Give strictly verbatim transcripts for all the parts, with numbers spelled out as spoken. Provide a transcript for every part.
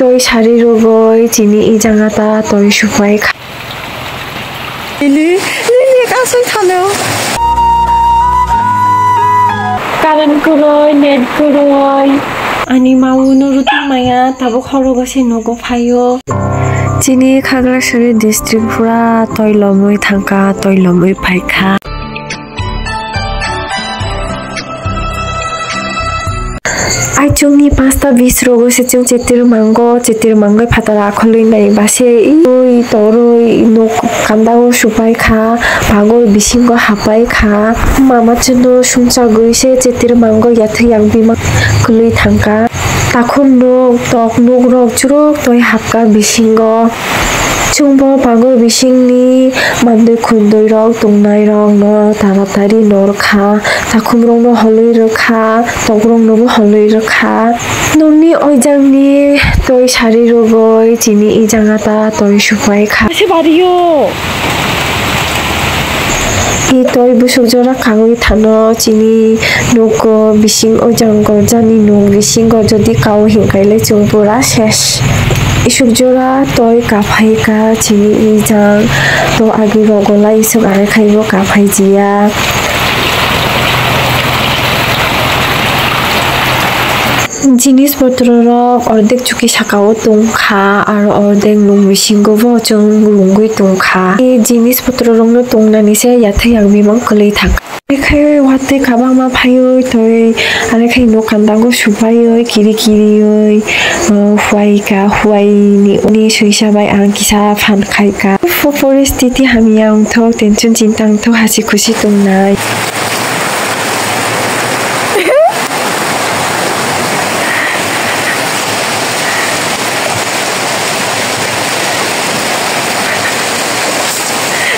Toi sari rogoi chini i janga ta toi supai kha. Lili, lili kasui thano. Current kwrwi, net kwrwi. Ani mawi no ruti maya, tabuk horogo se nogo phaio. Chini Khagrasari district pura toi lomwi thangkha, toi lomwi phaikha. Aichukni pasta bis rogo se chwng chetir mango, chetir mangoi phataro akhulwi nai base ui torwi nuk kandao supai kha, bagoi bisingo hapai kha. Mama chwngno sumsagwi se chetir mango yathwi yakbima kwlwi thangkha. Takhum nuk tok nuk rok churuk toi hapkha bisingo. Chwngbo bagwi bisingni mandwi khundwi rok tongnai rokno taratari nor kha, takhum rokno holwi rwkha, tok roknobo holwi rwkha. Nokni oijangni toi sari rogoi chini i janga ta toi supai kha. Se bario. I toi busuk jora kagwi thano chini nugo bising o jang gorjani nuk bisingo jodi kao hinkaile chwng pura ses. Isuk jora toi kaphai ka chini i jang to agi rogolai isuk are khaibo kaphai jiya. Jinis potro rok ordek chuki saka o tong kha aro ordek nuk bisingo bo chwng lungwi tong kha. I jinis potro rok no tongnani se yathai ang bimang kwlwi thang kha. Khai watwi kabangma phaiwi toi, are khai nok kandango supaiwi kiri kiriwi, uh, huai ka, huai ni, ni soisa bai ang kisa phan khai ka. Fo-, poristiti hamya wngthok, tension chinta wngthok, hasi khusi tongnai.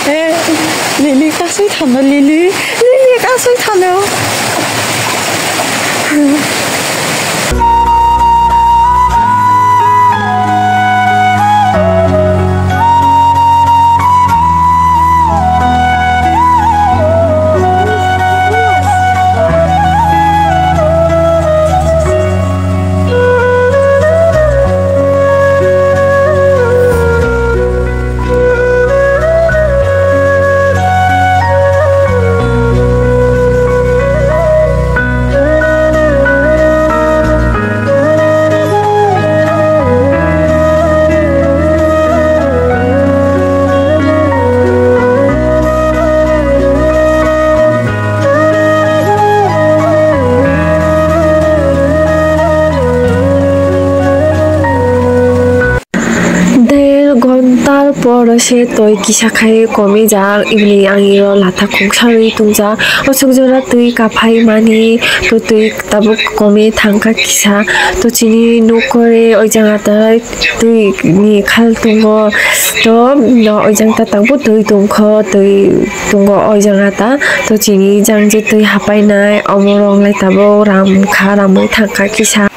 Eh, Lili kasui thano, Lili, Lili kasui thano. Der ghontar poro se toi kisa khai komijak, ibini angiro latha khungsa rwi tongjak. O sukjora twi kaphai mani, to twi tabuk komi thangkha kisa. To chini nokore o jaga tai twi ni khal tongo. To no o jang ta tabuk twi tongkho, twi tongo o jaga ta. To chini jang je twi hapai nai, omo rok lai tabuk ram kha, ramwi thangkha kisa.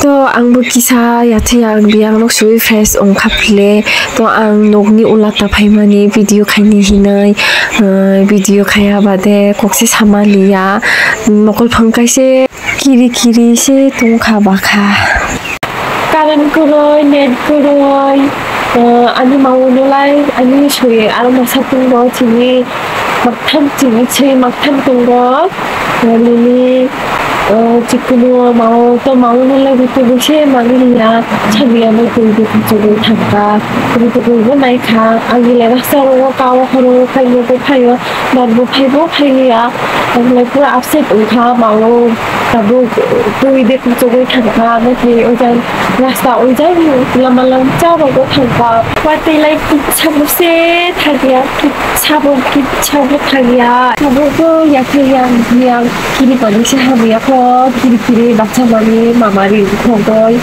To ang bo kisa yathai ang biyang rok sui fresh ongkha phile. To ang nokni ula ta phaimani video khaini hinai, ah, video khaya bade kokse sama liya. Mokol phang kaise kiri kiri se tongkha bakha. Current kwrwi, net kwrwi, ah, ani mawi nolai, ani sui aro masa tongo chini. Maktham chini se maktham tongo. Nini, eh, chikunu mao to mao no lagi to bise mani ya, chabi ano tui de kuchugui thangka. Tui de kuchugui nai kha. Ang ile rasta ro kao horo kai no ko phayo. Bar bo phai bo phai ya. Ang le pura upset ong kha mao. Tabuk tui de kuchugui thangka. Naki ojang rasta ojang lama lam cha ro ko thangka. Watwi lai kisa bo se thangya. Sabo ki-, sabo thangya. Sabo ko yathai yang, yang kiri pani se hamya kho, kiri kiri baksa mani mama ri khogoi.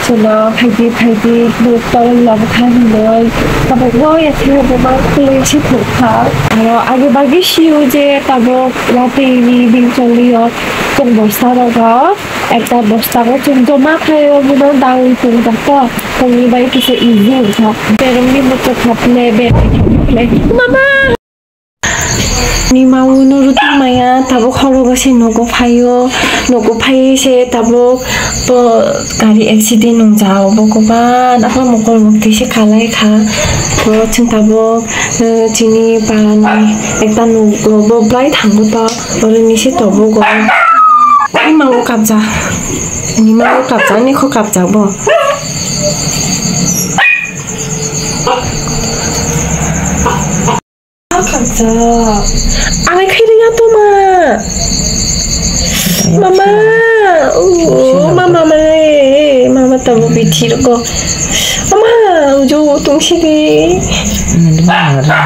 Sono phaidi phaidi, tol lab kha hinoi. Sabo ko yathai bo ma kulai se thokha. Aro age bagi siu je tabo yathai ni bing choli yo tong bosta rogo. Ekta bosta ko chung joma khayo muno dangwi tong jakto. Tongni bai kisa easy wngkha. Berongni mochok khaple, berai khaple. Mama! Ni mawi no ruti maya, tabuk horo gasi nogo phaio, nogo phai se tabuk bo gari accident nung jao bo koba, apa mokol mukti se kalai kha. Bo chwng tabuk, eh, chini parani ekta nogo bo blai thango to, oro ni se tobo go. Ima o kapja, ni ma o kapja, ni kho kapja bo. Ang khai ring ato ma. Mama. Oh, mama, mama, eh, mama tabo bithi roko. Mama, ujo tungsi de. Ini di mana ada?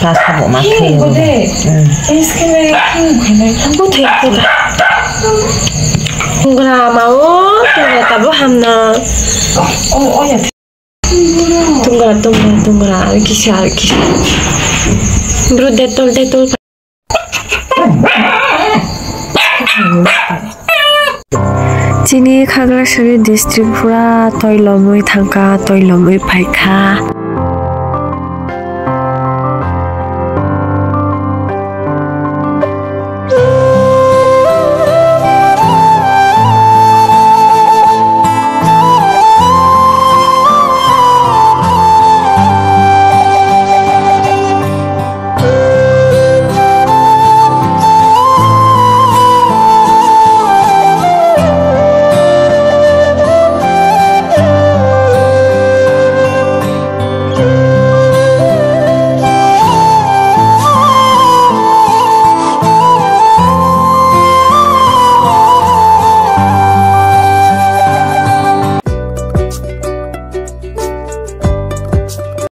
Pas kabo mati. Hey, gode. Hmm. Ini sekali. Bo thai ko. Tungra ma o, tungra tabo hamna. Oh, oh ya. Tungra, tungra, tungra, ar kisa, ar kisa. Bro, Dettol, Dettol. Chini Khagrasari district pura toi lomwi thangkha, toi lomwi phaikha.